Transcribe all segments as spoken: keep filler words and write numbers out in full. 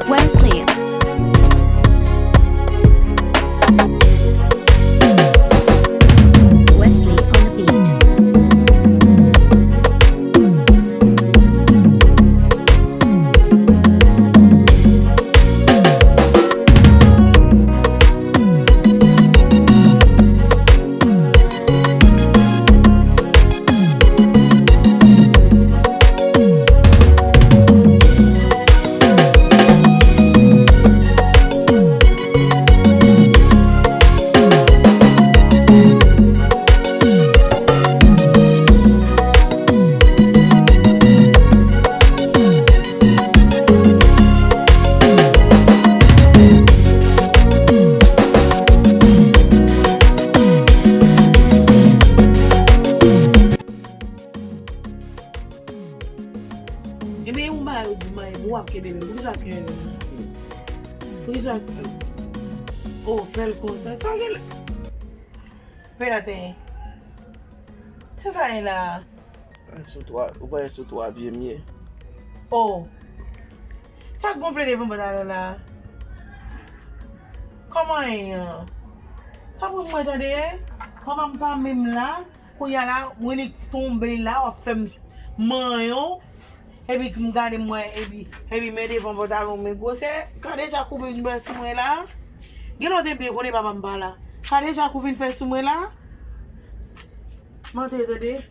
Wesley. Wesley on the beat. Ebyen, yon bagay ou di m, epi w ap kenbe menm. Poukisa w ap kenbe menm? Poukisa w ap fè l konsa? O, fè l konsa. Sa w gen la? Pè la te. Se sa ye la? Sou twa, ou pa sou twa pye m ye. O. Sa k gonfle devan pantalon la? Kòman ye an? Sa pou mwen tande, e? Papa m pa menm la. Kounye a la, mwen li tonbe la, w ap fè m manyen w. Epi m gade mwen, epi, epi men devan pantalon, men gwosè. Ka deja kouvin fè sou mwen la. Gen lòt ebyen konnen papa m pa la. Ka deja kouvin fè sou mwen la. Mante tande.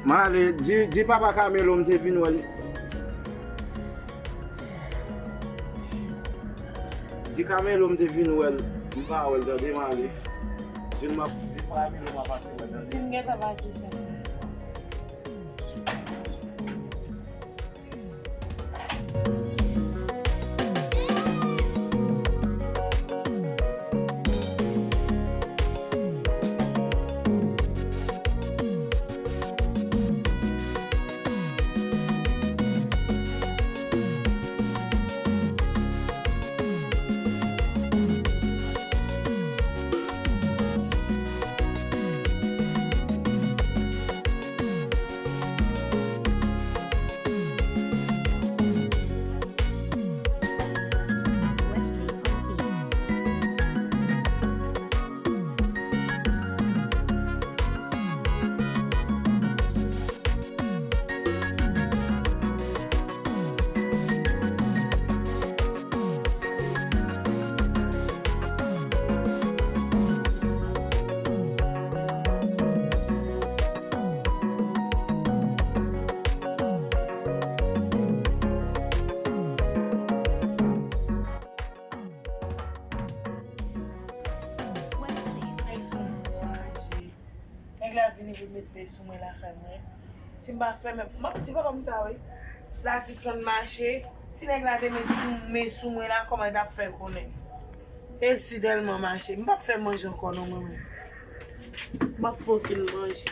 M ale, di, di papa Kamelo m te vin wè l. Di Kamelo m te vin wè l. M pa wè l, tande, m ale. Di l m ap, di Kamelo m ap pase wè l, tande. Si m gentan pati sa. Nèg sa anraje. Nèg la vini pou l met men sou mwen lakay mwen. Si m pa fè men, m ap di papa m sa wi. La sispann mache. Si nèg la te met sou, men sou mwen la, kòman l t ap fè konnen? E si tèlman mache, m p ap fè manje ankò non mwen menm. M ap fokin manje.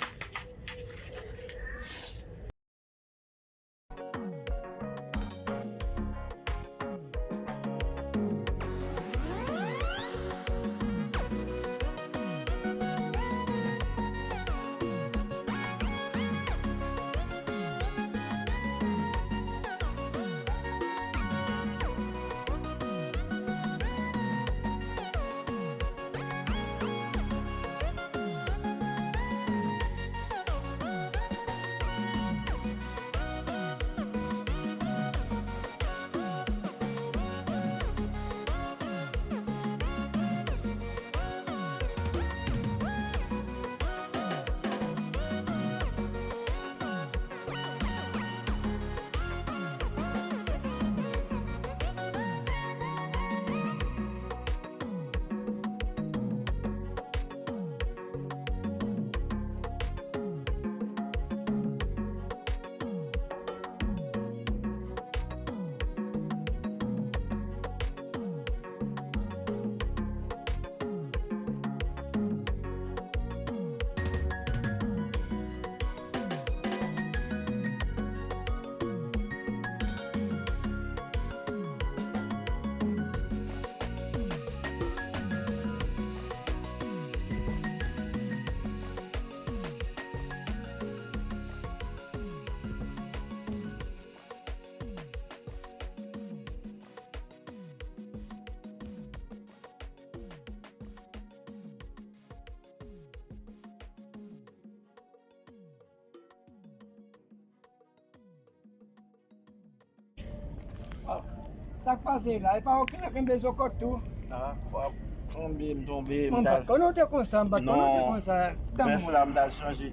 Sa k pase la? E pa ou ki nan kenbe zokòt tou? Ah, w ap tonbe, m tonbe, m Mwen m t al. Pat konnen w te konsa, m pat konnen w te Non. konsa. Tann Bèf mwen. la, m t al chanje.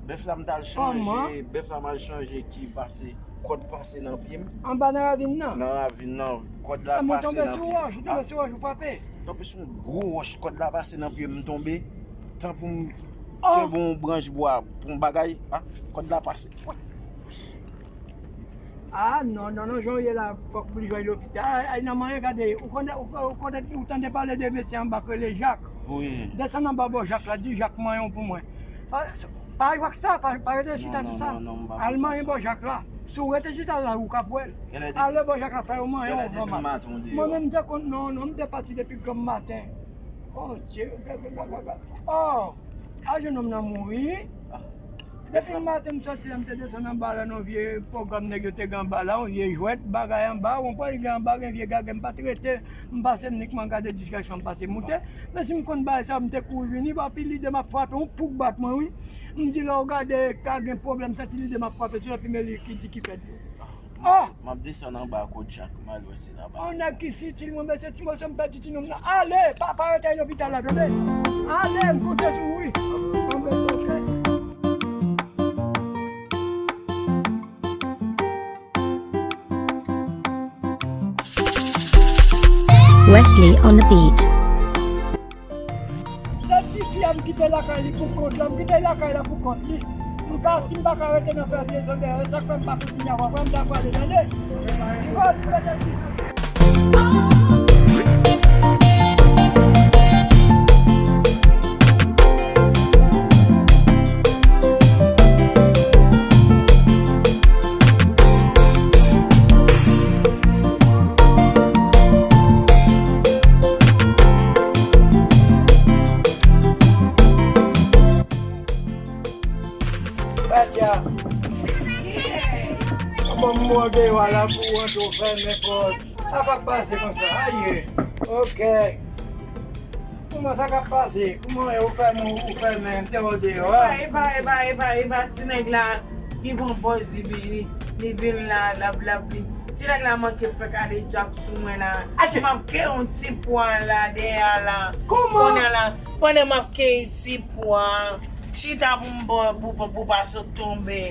Bèf la, m t al Kòman? chanje. Bèf la, m al chanje ki pase. Kòd pase nan pye m. Anba nan ravin nan? Nan ravin nan. Kòd la Kòman w pase tonbe nan sou pye m. wòch? Ou tonbe Ah. sou wòch, ou frape? Tonbe sou yon gwo wòch. Kòd la pase nan pye m, m tonbe. Tan pou m Oh! kenbe yon branch bwa pou yon bagay. Ah, kòd la pase. Wè. Ah non, non, non, jan w ye la, fòk pou li jwenn lopital. Ay, ay, nan manyen, gade, ou konnen, ou, ou konnen, ou tande pale de mesye anba k rele Jak. Wi. Desann anba bò Jak la, di Jak manyen w pou mwen. Pa, pa Jak sa, pa, pa rete chita sou sa. Non, non, non, m pa Al manyen bò Jak la. Si w rete chita la, ou ka pwèl. Ale bò Jak la, fè yo manyen w vrèman. Mwen menm, m te konn, non, non, m te pati depi granm maten. Oh, Dye, ga, ga, ga, ga, ga. Oh, a jennonm nan mouri. Ah. Depi maten m sòti la, m te desann anba la nan vye pwogram nèg yo te gen anba la, yon vye jwèt, bagay anba, ou konprann, gen anba, gen vye gagè, m pa t rete, m pase m nikman gade distraksyon, m pase moute. Men si m konn bagay sa, m te kouri vini, epi lide m ap frape, yon pouk bat mwen, wi. M di lè w gade, ka gen pwoblèm, santi lide m ap frape sou epi men li ki di ki pèdi. Oh! M ap desann anba kot Jak, m al wè si laba. Yon nèg ki sitil mwen, mesye, ti moso m pèdi ti nonm nan. Ale, pa, pa rete lopital la, tande? Ale, m konte sou ou, wi. Anben, oke. Wesley on the beat. Se tifi a m kite lakay li pou kont la, m kite lakay la pou kont li. M ka, si m pa ka rete nan fè vye zon dèyè, sa k fè m pa kontinye avè w, m ta prale, tande? Li pa, li pa te di. Katya. Kòman m mòde yo a la pou w antre w fèmen pòt? Sa pa pase konsa. Aye. Oke. Kòman sa k ap pase? Kòman e ou fèmen, ou fèmen, m te wè w deyò a? Epa, epa, epa, epa, epa, ti nèg la ki pran pòz li, li, li vin la, l ap, l ap vin. Ti nèg la manke fè kadejak sou mwen la. Atè! M ap keye yon ti pwa la dèyè la. Kòman? Kounye a la, pandan m ap keye ti pwa, chita pou m ba, pou, pou, pou pa sot tonbe.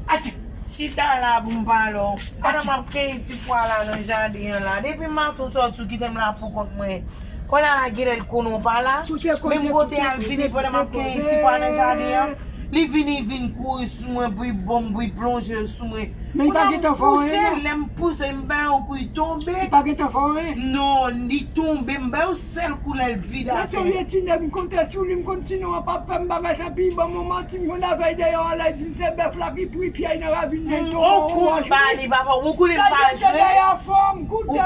Atè! Chita la pou m pale w. Pandan m ap keye ti pwa la nan jaden an la. Depi maten w sòti w kite m la pou kont mwen. Kounye a la genlè l konnen w pa la. Menm kote a l vini pandan m ap keye ti pwa nan jaden an. Li vini, vin kouri sou mwen, pou l ban m, pou l plonje l sou mwen. Men li pa gentan fè w anyen, non. Lè m pouse, m bay yon kou, li tonbe. Li pa gentan fè w anyen? Non, li tonbe, m bay yon sèl kou, lè l vide atè. Mesye, vye ti nèg, m konte sou li, m konn ti non an p ap fè m bagay sa, pi ban m yon manti, m jwenn avè l deyò a la, li di se bèf la ki pri pyè nan ravin nan, li tonbe yon wòch. Ou konn m pa jwe. Ou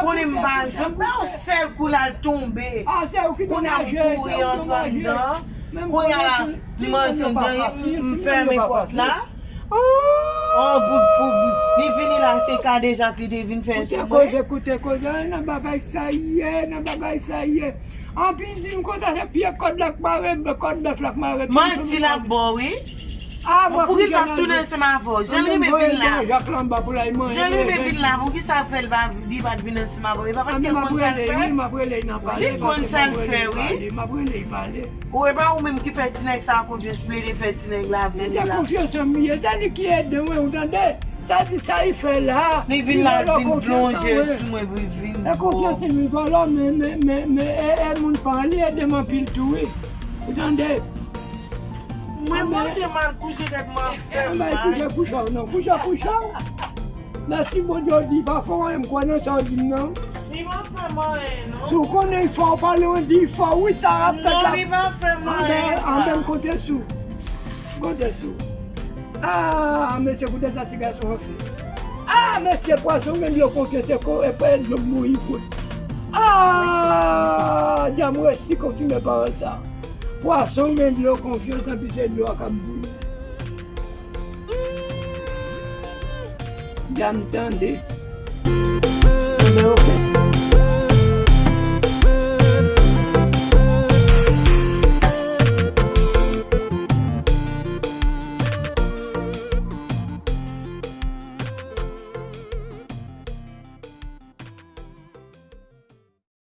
konnen m pa jwe, m bay yon sèl kou, l al tonbe. Kounye a m kouri antre anndan. Kounye a la, m antre anndan, m fèmen pòt la. Oh, bout pou bout. Li vini la, se kadejak li te vin fè sou mwen. Koute koze, koute koze, nan bagay sa ye, nan bagay sa ye. Anpi di m konsa se pye kòd la k mare m, kòd bèf la k mare m. Manti l ap ba w wi. Ah, mwen pou li pa tounen ansanm avè w. Jan l rive vin la. Jan l rive vin la, poukisa fè l pa, li pa t vin ansanm avè w? E pa paske l konn sa l fè? Li konn sa l fè wi. Ou e pa ou menm ki fè ti nèg sa konfyans, plede fè ti nèg la vini la. Men se konfyans an m ye, se li ki ede mwen, ou tande? Sa di sa li fè la. Li vin la, li vin plonje sou mwen, vin, vin. E konfyans li vòlò, men, men, men, men, e, e moun pa li ede m anpil tou wi. Ou tande? Mwen monte m al kouche tèt mwen ap fè m mal. Kouche, kouche w non, kouche, kouche w. Mèsi Bondye, w di pa fè w anyen, m kwè nan sa w di m nan. Li pa fè m anyen non. Si w konnen l fè w pale, w di l fè w wi, sa w ap fè la. Non, li pa fè m anyen. Anben, anben, m konte sou w. M konte sou w. Ah, mesye, koute sa ti gason an fè. Ah, mesye, pwason gen dlo konfyans, se ko, e pa dlo m mouri vre. Ah, dyanm resi konfime pawòl sa. Pwason gen dlo konfyans, anpi se dlo a k ap bouyi. Dyanm tande. Men oke.